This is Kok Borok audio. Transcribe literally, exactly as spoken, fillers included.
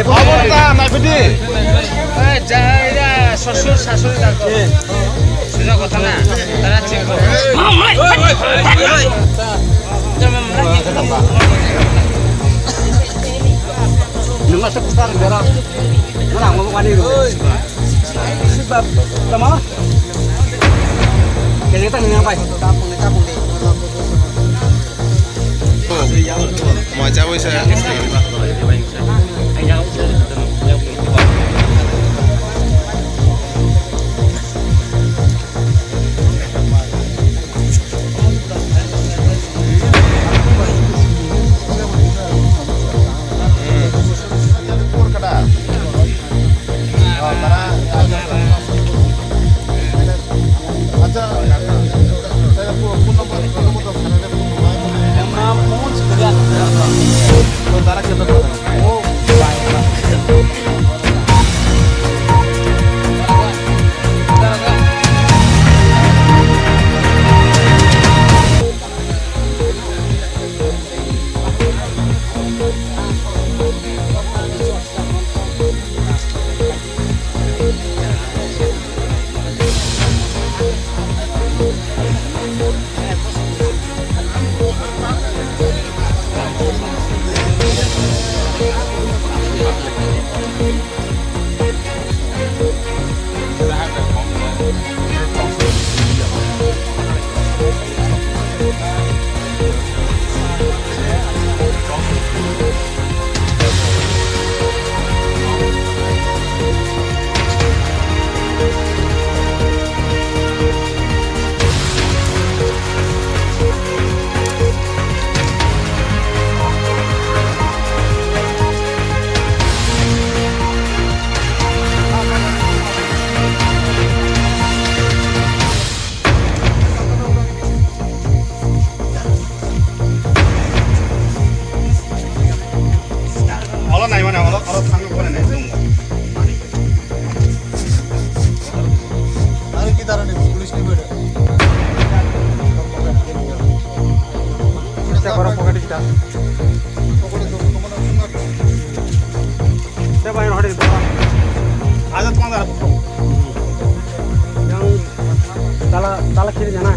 Obo ta naiphidi. Jai da, শ্বশুৰ শাশুড়ি লাগো। সুজা কথা না। তারা চিনবো। Nungma se kusar bera. Mana ngomong ani ro. Sibab, tama. Kaya ta nang pai. Macha wisa. Olo nai mane, olo, olo thangwi pore nai. Aro ki darani police ni bede. Kita korang pocket kita. Pocket itu, pocket itu. Saya bayar hari itu. Ada tukang darah. Yang tala, tala kiri sana.